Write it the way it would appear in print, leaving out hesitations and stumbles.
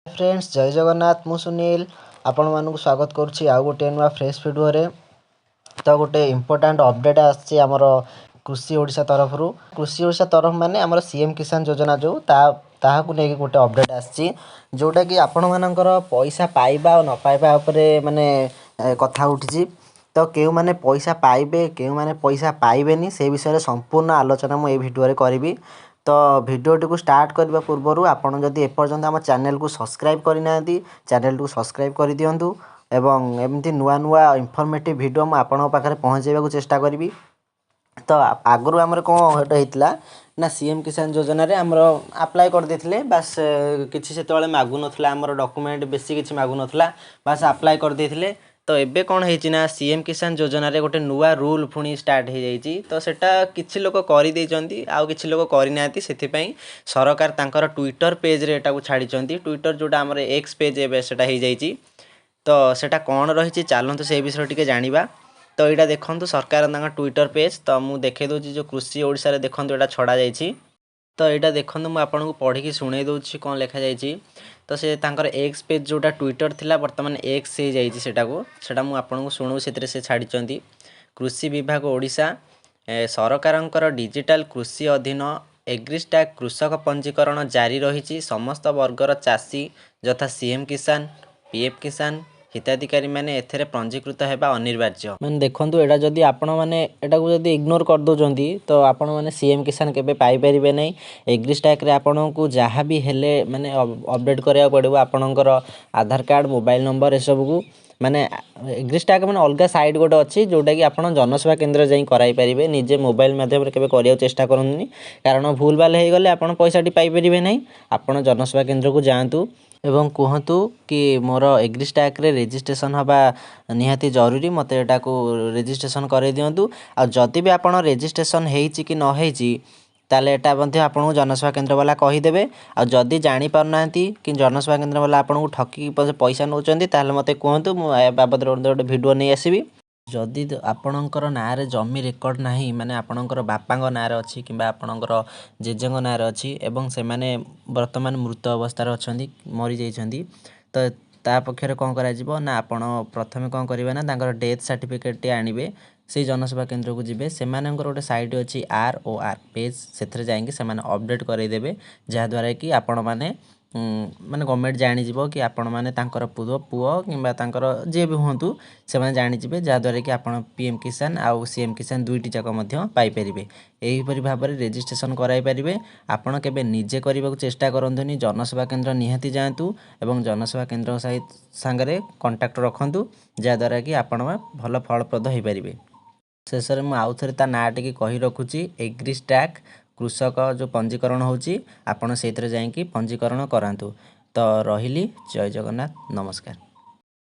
Friends, ଜୟ ଜଗନ୍ନାଥ। ମୁଁ ସୁନୀଲ ଆପଣମାନଙ୍କୁ ସ୍ୱାଗତ କରୁଛି ଆଉ ଗୋଟିଏ ନୂଆ ଫ୍ରେଶ୍ ଭିଡ଼ିଓରେ। ତ ଗୋଟେ ଇମ୍ପୋର୍ଟାଣ୍ଟ ଅପଡ଼େଟ୍ ଆସିଛି ଆମର କୃଷି ଓଡ଼ିଶା ତରଫରୁ। କୃଷି ଓଡ଼ିଶା ତରଫ ମାନେ ଆମର ସିଏମ୍ କିଷାନ ଯୋଜନା ଯେଉଁ, ତାହାକୁ ନେଇକି ଗୋଟେ ଅପଡ଼େଟ୍ ଆସିଛି, ଯେଉଁଟାକି ଆପଣମାନଙ୍କର ପଇସା ପାଇବା ଆଉ ନ ପାଇବା ଉପରେ ମାନେ କଥା ଉଠିଛି। ତ କେଉଁମାନେ ପଇସା ପାଇବେ, କେଉଁମାନେ ପଇସା ପାଇବେନି, ସେ ବିଷୟରେ ସମ୍ପୂର୍ଣ୍ଣ ଆଲୋଚନା ମୁଁ ଏଇ ଭିଡ଼ିଓରେ କରିବି। ତ ଭିଡ଼ିଓଟିକୁ ଷ୍ଟାର୍ଟ କରିବା ପୂର୍ବରୁ ଆପଣ ଯଦି ଏପର୍ଯ୍ୟନ୍ତ ଆମ ଚ୍ୟାନେଲକୁ ସବସ୍କ୍ରାଇବ୍ କରିନାହାନ୍ତି, ଚ୍ୟାନେଲଟିକୁ ସବସ୍କ୍ରାଇବ୍ କରିଦିଅନ୍ତୁ ଏବଂ ଏମିତି ନୂଆ ନୂଆ ଇନଫର୍ମେଟିଭ୍ ଭିଡ଼ିଓ ମୁଁ ଆପଣଙ୍କ ପାଖରେ ପହଞ୍ଚାଇବାକୁ ଚେଷ୍ଟା କରିବି। ତ ଆଗରୁ ଆମର କ'ଣ ଗୋଟେ ହେଇଥିଲା ନା, ସିଏମ୍ କିଷାନ ଯୋଜନାରେ ଆମର ଆପ୍ଲାଏ କରିଦେଇଥିଲେ, ବାସ୍। କିଛି ସେତେବେଳେ ମାଗୁନଥିଲା ଆମର ଡକୁମେଣ୍ଟ, ବେଶୀ କିଛି ମାଗୁନଥିଲା, ବାସ୍ ଆପ୍ଲାଏ କରିଦେଇଥିଲେ। ତ ଏବେ କ'ଣ ହେଇଛି ନା, ସିଏମ୍ କିଷାନ ଯୋଜନାରେ ଗୋଟେ ନୂଆ ରୁଲ୍ ପୁଣି ଷ୍ଟାର୍ଟ ହେଇଯାଇଛି। ତ ସେଇଟା କିଛି ଲୋକ କରିଦେଇଛନ୍ତି ଆଉ କିଛି ଲୋକ କରିନାହାନ୍ତି। ସେଥିପାଇଁ ସରକାର ତାଙ୍କର ଟ୍ୱିଟର୍ ପେଜ୍ରେ ଏଟାକୁ ଛାଡ଼ିଛନ୍ତି। ଟ୍ୱିଟର୍ ଯେଉଁଟା ଆମର ଏକ୍ସ ପେଜ୍, ଏବେ ସେଇଟା ହେଇଯାଇଛି। ତ ସେଇଟା କ'ଣ ରହିଛି, ଚାଲନ୍ତୁ ସେଇ ବିଷୟରେ ଟିକେ ଜାଣିବା। ତ ଏଇଟା ଦେଖନ୍ତୁ, ସରକାର ତାଙ୍କ ଟ୍ୱିଟର୍ ପେଜ୍। ତ ମୁଁ ଦେଖାଇ ଦେଉଛି, ଯେଉଁ କୃଷି ଓଡ଼ିଶାରେ ଦେଖନ୍ତୁ ଏଇଟା ଛଡ଼ା ଯାଇଛି। ତ ଏଇଟା ଦେଖନ୍ତୁ, ମୁଁ ଆପଣଙ୍କୁ ପଢ଼ିକି ଶୁଣେଇ ଦେଉଛି କ'ଣ ଲେଖାଯାଇଛି। ତ ସେ ତାଙ୍କର ଏକ୍ସ ପେଜ୍, ଯେଉଁଟା ଟ୍ୱିଟର୍ ଥିଲା, ବର୍ତ୍ତମାନ ଏକ୍ସ ହେଇଯାଇଛି ସେଇଟାକୁ। ସେଇଟା ମୁଁ ଆପଣଙ୍କୁ ଶୁଣଉ। ସେଥିରେ ସେ ଛାଡ଼ିଛନ୍ତି, କୃଷି ବିଭାଗ ଓଡ଼ିଶା ସରକାରଙ୍କର ଡିଜିଟାଲ କୃଷି ଅଧୀନ ଏଗ୍ରିଷ୍ଟାକ୍ କୃଷକ ପଞ୍ଜୀକରଣ ଜାରି ରହିଛି। ସମସ୍ତ ବର୍ଗର ଚାଷୀ ଯଥା ସିଏମ୍ କିଷାନ, ପିଏମ୍ କିଷାନ ହିତାଧିକାରୀମାନେ ଏଥିରେ ପଞ୍ଜୀକୃତ ହେବା ଅନିବାର୍ଯ୍ୟ। ମାନେ ଦେଖନ୍ତୁ, ଏଇଟା ଯଦି ଆପଣମାନେ ଏଟାକୁ ଯଦି ଇଗ୍ନୋର କରିଦେଉଛନ୍ତି, ତ ଆପଣମାନେ ସିଏମ୍ କିଷାନ କେବେ ପାଇପାରିବେ ନାହିଁ। ଏଗ୍ରିଷ୍ଟାକ୍ରେ ଆପଣଙ୍କୁ ଯାହା ବି ହେଲେ ମାନେ ଅପଡ଼େଟ୍ କରିବାକୁ ପଡ଼ିବ ଆପଣଙ୍କର ଆଧାର କାର୍ଡ଼, ମୋବାଇଲ୍ ନମ୍ବର ଏସବୁକୁ। ମାନେ ଏଗ୍ରିଷ୍ଟାକ୍ ମାନେ ଅଲଗା ସାଇଟ୍ ଗୋଟେ ଅଛି, ଯେଉଁଟାକି ଆପଣ ଜନସେବା କେନ୍ଦ୍ର ଯାଇ କରାଇ ପାରିବେ। ନିଜେ ମୋବାଇଲ୍ ମାଧ୍ୟମରେ କେବେ କରିବାକୁ ଚେଷ୍ଟା କରନ୍ତୁନି, କାରଣ ଭୁଲ ଭାଲ ହେଇଗଲେ ଆପଣ ପଇସାଟି ପାଇପାରିବେ ନାହିଁ। ଆପଣ ଜନସେବା କେନ୍ଦ୍ରକୁ ଯାଆନ୍ତୁ ଏବଂ କୁହନ୍ତୁ କି ମୋର ଏଗ୍ରିଷ୍ଟାକ୍ରେ ରେଜିଷ୍ଟ୍ରେସନ୍ ହେବା ନିହାତି ଜରୁରୀ, ମୋତେ ଏଟାକୁ ରେଜିଷ୍ଟ୍ରେସନ୍ କରାଇ ଦିଅନ୍ତୁ। ଆଉ ଯଦି ବି ଆପଣ ରେଜିଷ୍ଟ୍ରେସନ୍ ହେଇଛି କି ନ ହେଇଛି, ତାହେଲେ ଏଇଟା ମଧ୍ୟ ଆପଣଙ୍କୁ ଜନସେବା କେନ୍ଦ୍ର ବାଲା କହିଦେବେ। ଆଉ ଯଦି ଜାଣିପାରୁନାହାନ୍ତି କି ଜନସେବା କେନ୍ଦ୍ର ବାଲା ଆପଣଙ୍କୁ ଠକିକି ପଇସା ନେଉଛନ୍ତି, ତାହେଲେ ମୋତେ କୁହନ୍ତୁ, ମୁଁ ଏ ବାବଦରେ ଗୋଟେ ଭିଡ଼ିଓ ନେଇ ଆସିବି। ଯଦି ଆପଣଙ୍କର ନାଁରେ ଜମି ରେକର୍ଡ଼ ନାହିଁ, ମାନେ ଆପଣଙ୍କର ବାପାଙ୍କ ନାଁରେ ଅଛି କିମ୍ବା ଆପଣଙ୍କର ଜେଜେଙ୍କ ନାଁରେ ଅଛି ଏବଂ ସେମାନେ ବର୍ତ୍ତମାନ ମୃତ ଅବସ୍ଥାରେ ଅଛନ୍ତି, ମରିଯାଇଛନ୍ତି, ତ ତା ପକ୍ଷରେ କ'ଣ କରାଯିବ ନା, ଆପଣ ପ୍ରଥମେ କ'ଣ କରିବେ ନା, ତାଙ୍କର ଡେଥ୍ ସାର୍ଟିଫିକେଟ୍ଟି ଆଣିବେ, ସେଇ ଜନସେବା କେନ୍ଦ୍ରକୁ ଯିବେ। ସେମାନଙ୍କର ଗୋଟେ ସାଇଟ୍ ଅଛି, ଆର୍ ଓ ଆର୍ ପେଜ୍, ସେଥିରେ ଯାଇକି ସେମାନେ ଅପଡ଼େଟ୍ କରାଇଦେବେ, ଯାହାଦ୍ୱାରା କି ଆପଣମାନେ ମାନେ ଗଭର୍ଣ୍ଣମେଣ୍ଟ ଜାଣିଯିବ କି ଆପଣମାନେ ତାଙ୍କର ପୁଅ କିମ୍ବା ତାଙ୍କର ଯିଏ ବି ହୁଅନ୍ତୁ, ସେମାନେ ଜାଣିଯିବେ, ଯାହାଦ୍ୱାରା କି ଆପଣ ପିଏମ୍ କିଷାନ ଆଉ ସିଏମ୍ କିଷାନ ଦୁଇଟି ଯାକ ମଧ୍ୟ ପାଇପାରିବେ। ଏହିପରି ଭାବରେ ରେଜିଷ୍ଟ୍ରେସନ୍ କରାଇପାରିବେ। ଆପଣ କେବେ ନିଜେ କରିବାକୁ ଚେଷ୍ଟା କରନ୍ତୁନି। ଜନସେବା କେନ୍ଦ୍ର ନିହାତି ଯାଆନ୍ତୁ ଏବଂ ଜନସେବା କେନ୍ଦ୍ର ସାଙ୍ଗରେ କଣ୍ଟାକ୍ଟ ରଖନ୍ତୁ, ଯାହାଦ୍ୱାରା କି ଆପଣ ଭଲ ଫଳପ୍ରଦ ହୋଇପାରିବେ। ଶେଷରେ ମୁଁ ଆଉ ଥରେ ତା ନାଁ ଟିକେ କହି ରଖୁଛି। ଏଗ୍ରିଷ୍ଟାକ୍ କୃଷକ ଯେଉଁ ପଞ୍ଜୀକରଣ ହେଉଛି, ଆପଣ ସେଇଥିରେ ଯାଇକି ପଞ୍ଜୀକରଣ କରାନ୍ତୁ। ତ ରହିଲି, ଜୟ ଜଗନ୍ନାଥ, ନମସ୍କାର।